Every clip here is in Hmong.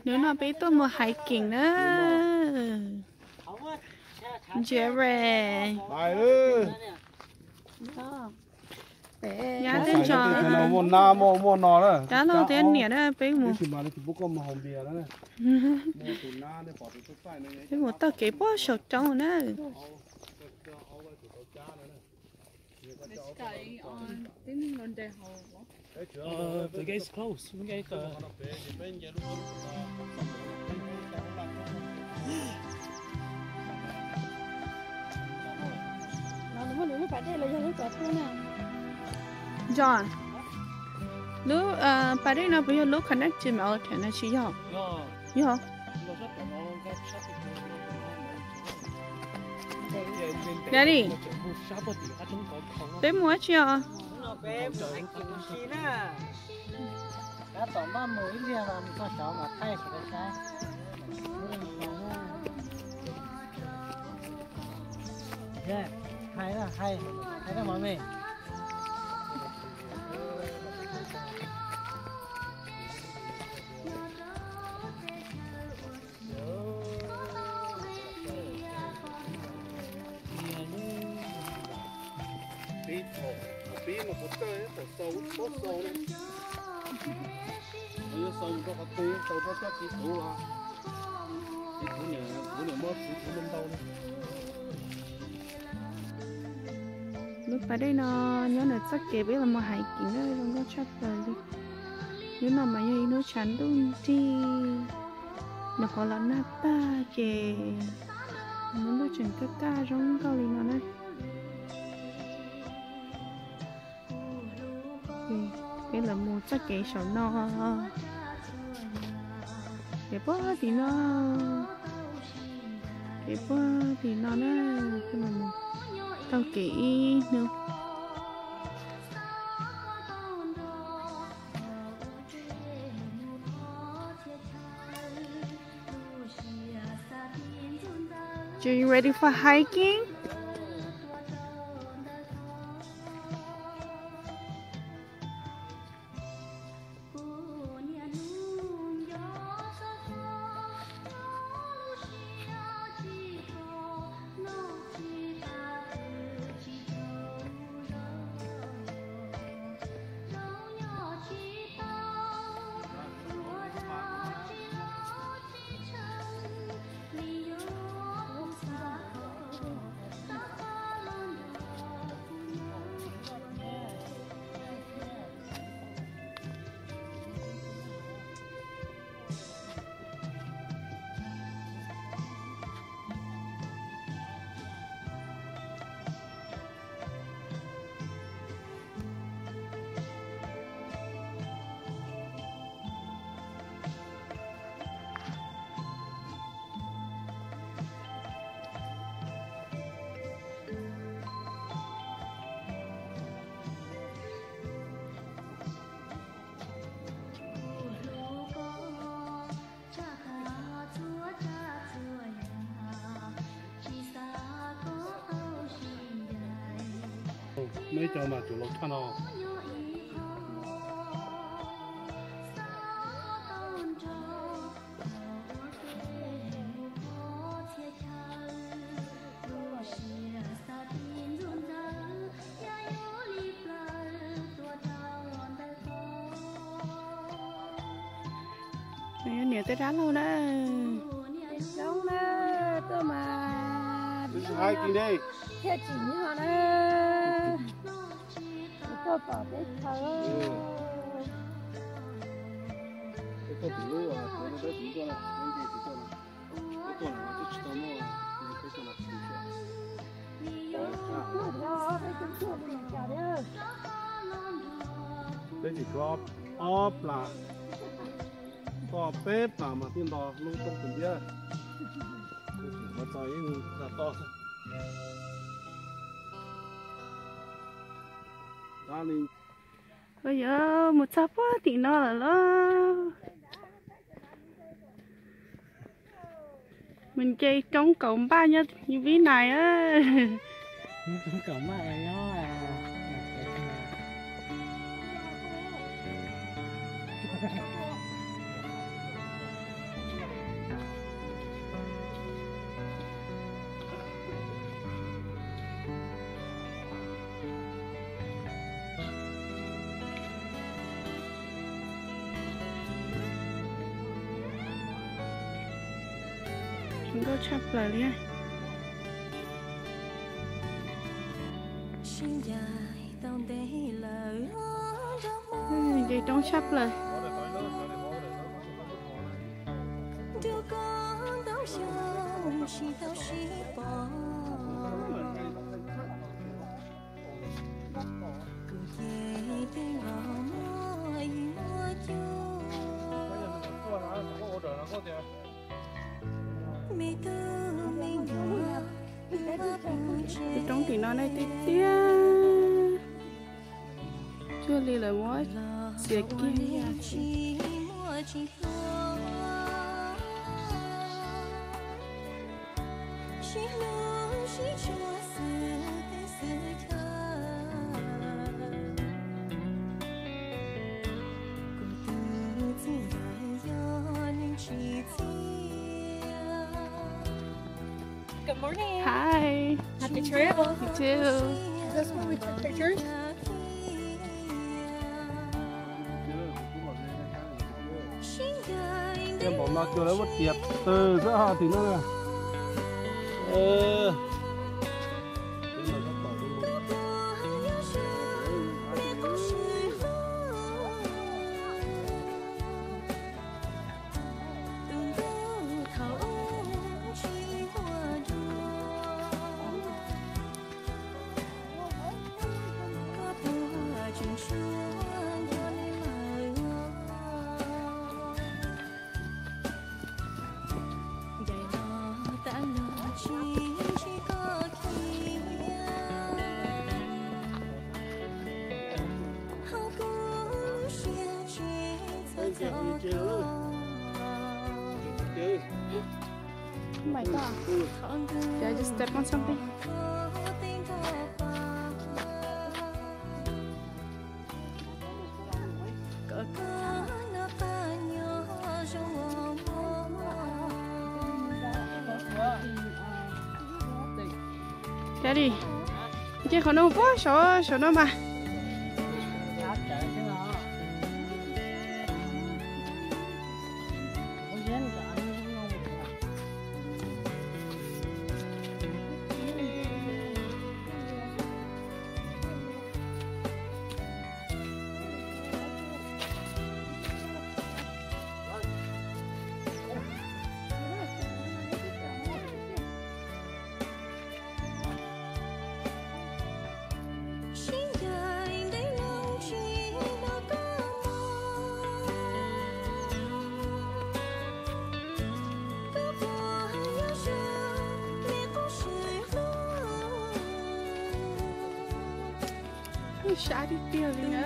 Hnub no peb tuaj mus hiking na. Jerry. Nyab thiab Ntsho, muaj nab muaj no na. Dab laug thiab niam na, peb mus, peb mus taug kev puag saum roob na. John, lub pas dej no puas yog lub connected mountain no tsis yog? Yog. Daddy, peb mus dab tsi os? Lub pas dej no nyob ntawm txoj kev peb los mus hiking na, zoo nkauj tshaj plaws li. Hnub no mas yog ib hnub tshav ntuj nrig, nws ho los nag tag ces lub ntuj tseem kaj kaj zoo nkauj li no na. Peb los mus txoj kev saum no, kev puag tim no, kev puag tim no na, peb los mus taug kev ib hnub. Are you ready for hiking? Muaj ib co mas tsuas laus tshaj no. Niam tej dab laug na. Zoo na, tuaj mas thiaj tsim nyog na. Tuaj pom teb chaws. Peb tsis tshuav ob plas, toj peb plas mas thiaj nto lub roob kawg ntiab. Peb tsis tshuav txog ib tog. Ua, yog mus txog puag tim no lawm los. Mus nce roob kaum npaj nyob Vib Nais. Roob kaum npaj nyob. Zoo nkauj tshaj plaws li. Nce roob tshaj plaws. Roob tim no nej tiag tiag. Cuag li lawv muab txiav kiag. Good morning. Hi. Happy trail. You too. Is this where we took pictures? Tej npaum no cuag lawv muab tiav tw xwb ha tim no na. Oh my God. Did I just step on something? Daddy, nce qhov no puag saum, saum no mas. Sab tiag tiag li na.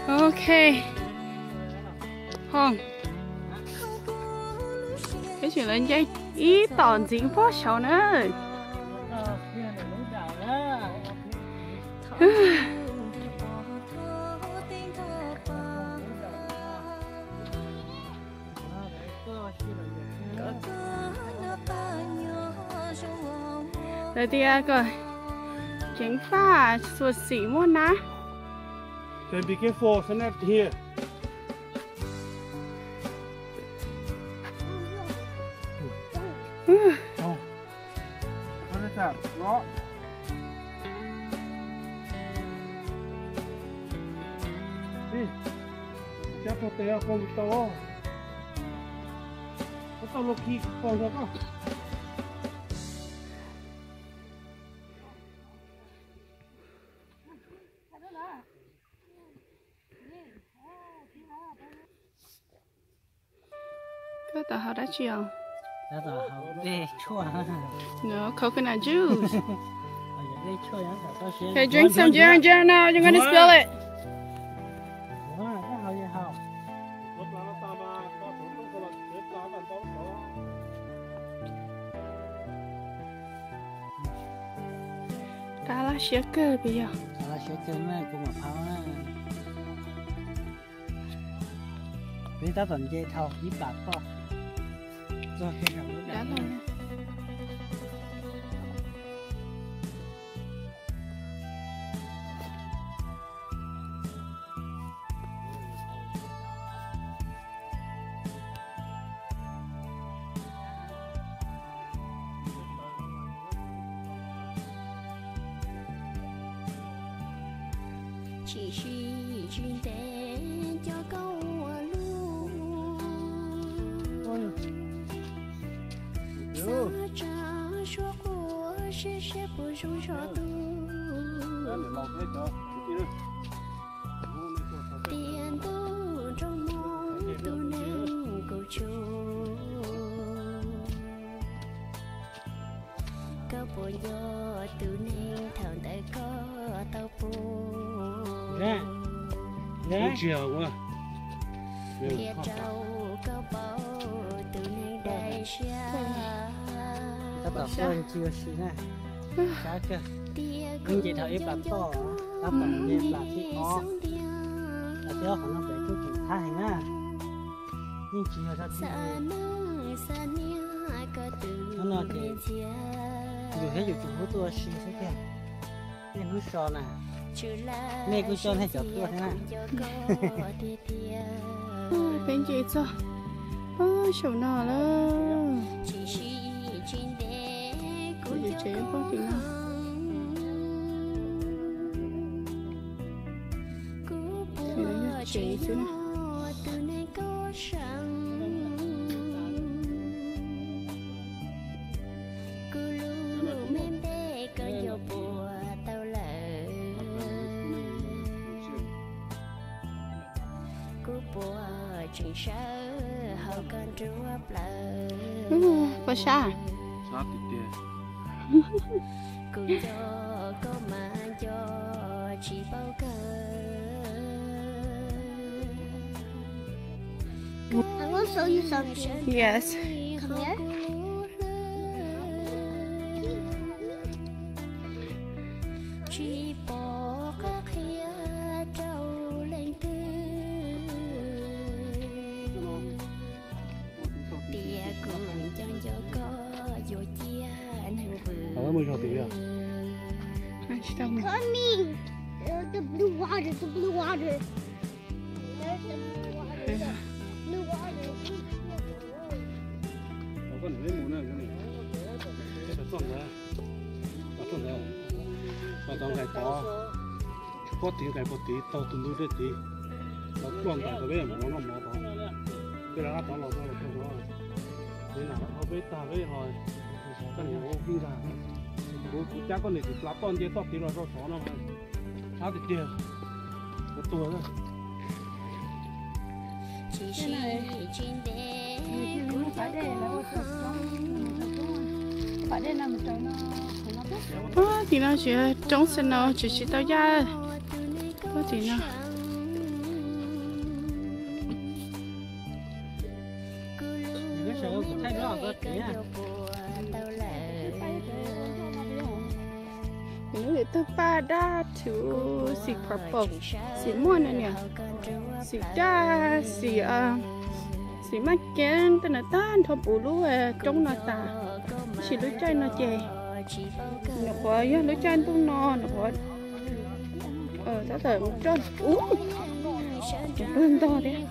Ok. Ho, tab sis lawv nce ib tom ntxiv puag saud na. Lawv tias kom ceev faj, xyuam xim muaj nab. Then be careful, stand up here. Cab rau tes koj li tau, koj tau los khi pog nrog koj. Koj tau haus dab tsi os? Coconut juice. Okay, drink some ginger ale now. You're gonna spill it. Qab laj siab kawg puas yog? Qab laj siab kawg na, kuv mam phab na. Peb tab tom nce dhau ib plam toj txog kiag saum lub dam no. Tsis sib tsis ntev cov koob ua luaj, xav tsa suab quaj siab siab puas zoo zog tu. Tiaj ntuj nrog moo tus neeg kuv tshua, koj puas nco tus neeg thaum ntawd koj tau pum? Qhia rau koj paub tus neeg daim siab. Tab tom tuaj ncig ua si na, sab kawg. Wb nce dhau ib plam toj, tab tom nce plam thib ob, plam thib ob qhov no pem kuj tseem thab heev na. Yeej tsis yog zog tib. Hnub no ces yus thiab yus tus hlub tuaj ua si xwb tiag. Niaj hnub so na, nej kuj coj nej cov tuaj thiab na. Peb nce txog saum no lawm. Tsev poob tim no. Tsev xwb na. Kuv lub me npe koj nco puas tau lawm? Kuv puas tseem sawv hauv koj nruab plawv? Puas sab? Sab tiag tiag. Kuv nco koj mas nco tsis paub kawg. I want to show you something. Yes. Come here. Tsis pom qab qhia rau leej twg tias kuv nco nco koj yuav ciaj neeg vwm. Coming. Uh, the blue water, the blue water. There's the blue water. Blue water. Txoj ntawd, txoj ntawd, mas tau nqaim tod, pob tid nqaim pob tid tau tus ntug dej tid, tau pluaj ntais tau peb mov noj mov tod, peb rov qab tod los tau los tau tod, peb na tau peb tag peb los, koj niam ua pij ntag, kuv kuv cab koj niam tus plas toj nce toj tid los rau tod no, sab tiag tiag, kuv tuag. Tim no tsis roob xwb no tsis tsis tau yaj. Tim no. Nws twb paj dab txhuv xim purple, xim muaj no niam, xim daj, xim, xim maj keeb tej no tag nrho puv lub roob no tas, tab sis lub caij no ces nws qhuav yog lub caij ntuj no nws qhuav tab tom roj ub, roj ntog thiab.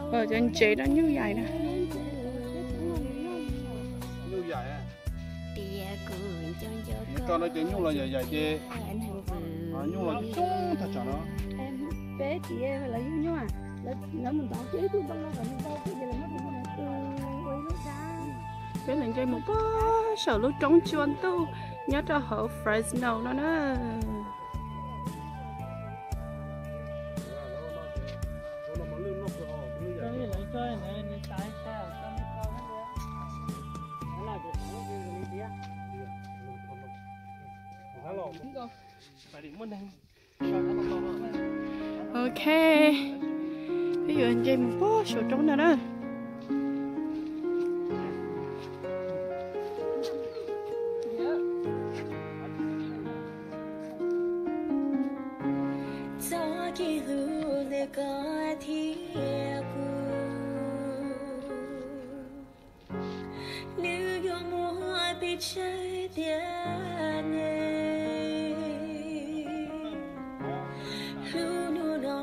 Cov ntsev roj nyuj yaim na. Nyuj yaim. Cov no ces nyuj los yaim yaim ces nyuj los coob tag tsam no. Peb tias lawv yug nyuj, lawv mus ntov kiag ib tug ntoo no kom nws ntau thiab ces lawv muab tus nyuj no tu ua ib lub dab. Peb lawv nce mus puag saum lub roob tsua ntuj nyob rau hauv Fresno no na. Ok, peb yuav nce mus puag saum roob no na. Tsawg tiag ne, hlub hnub no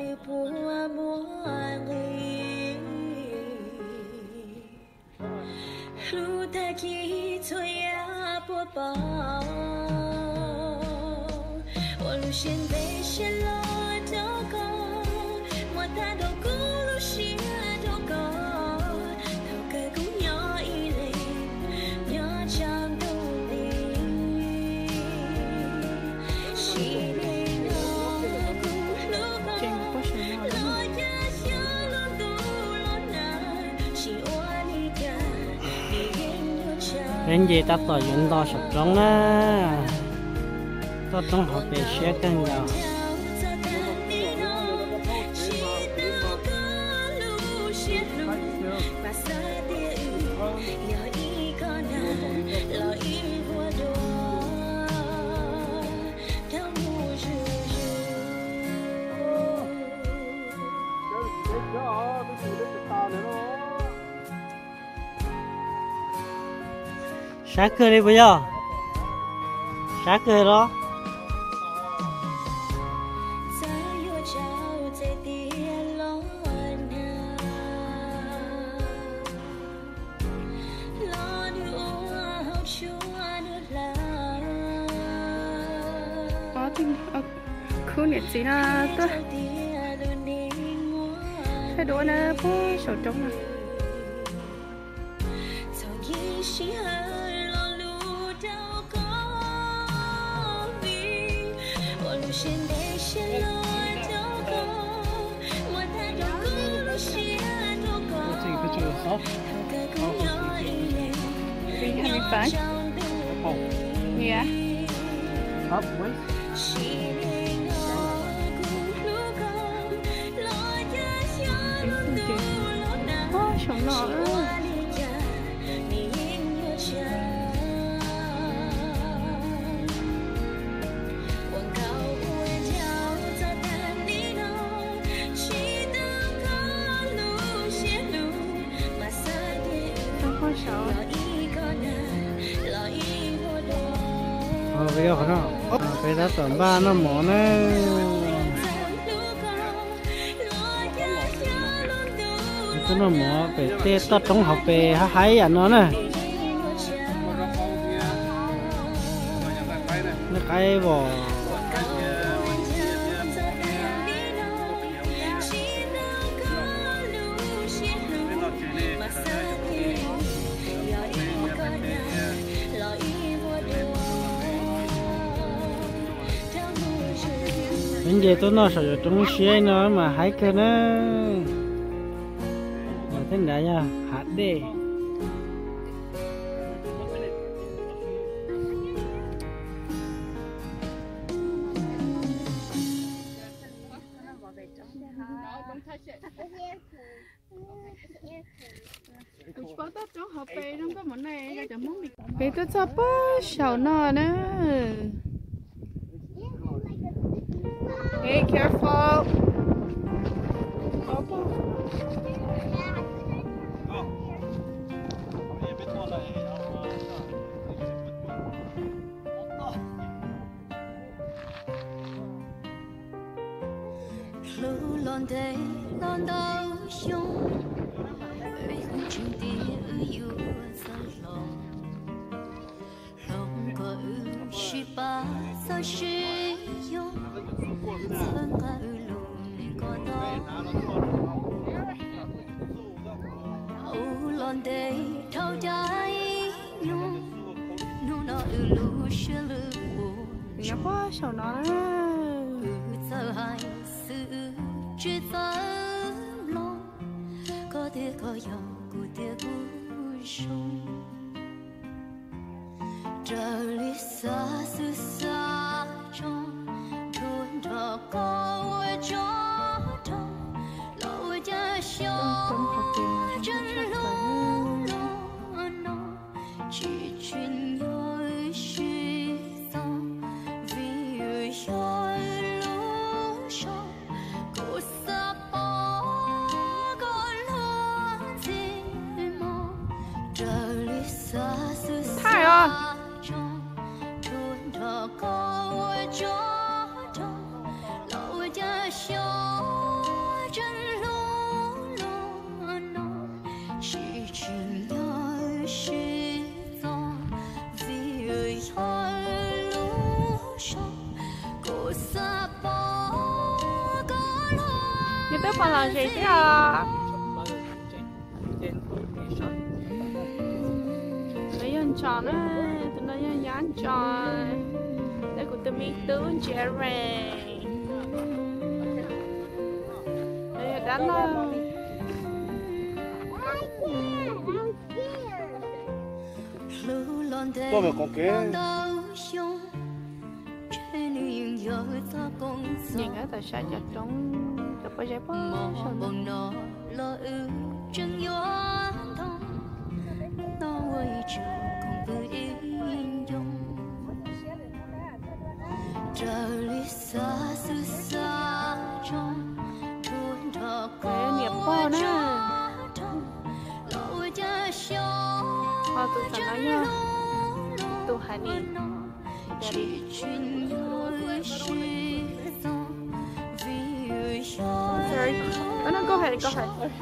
nws puas muaj nqis, hlub tag kis txhua yam puas pom, ua lub siab ntev siab loj rau koj, muab tag nrho kuv lub siab rau koj, thaum kawg kuv nyob ib leeg, nyob tsaus ntuj li. Sim neej no kuv hlub koj, los cas xyov lub ntuj los nag, tsis ua li cas, nws yeej yuav tshaj. Peb nce tab tom yuav nto saum roob na, toj roob hauv pes siab kawg nkaus. Sab kawg li puas yog? Sab kawg los? Khub niam txiv no tuaj thaij duab na puag saum roob no. Are you having fun? Yeah. Up, wait. Ua saum no. Peb tab tom npaj noj mov na. Tuaj noj mov pem tej toj roob hauv pes haib haib yam no na. Nej qaib vos. Peb nce tuaj noj saum yov roob siab no mas haib kawg na. Tej nrad yog hav dej. Peb tuaj txog puag saum no na. Hey, careful. Hlub los ntev los ntau xyoo, wb hu tsis nti wb yuav txawj hloov. Hloov kom wb sib pab txawj sib yog, txhawb nqa wb lub neej kom tau. Ua los ntev dhau caij nyoog, hnub no wb lub siab lwj puas nyob puag saum no. Wb txawj hais xwb wb tsis txawj mloog, koj tias koj yog kuv tias kuv zoo. Raws li xav xwb xav tso, nrog koj ua tsov rog, los ua cas xyov tseem hlub luag no, tsis tsim nyog wb sib txog, vim yog wb lub zog, kuv xav pom koj luag ntxim mog, raws li xav xwb xav Nws twb pom los ze thiab os. Tus no yog Ntsos na, tus no yog Yab Ntsos, thiab kuv tus me tub Jerry. Yog dab laug. Tuaj mus koom kev. Nyeem nkawd tawm sab cov roob, cov pob zeb pob saum no. Niam pog na. Ho tus saum no yog tus hais nis. Sorry, no koj hais, koj hais.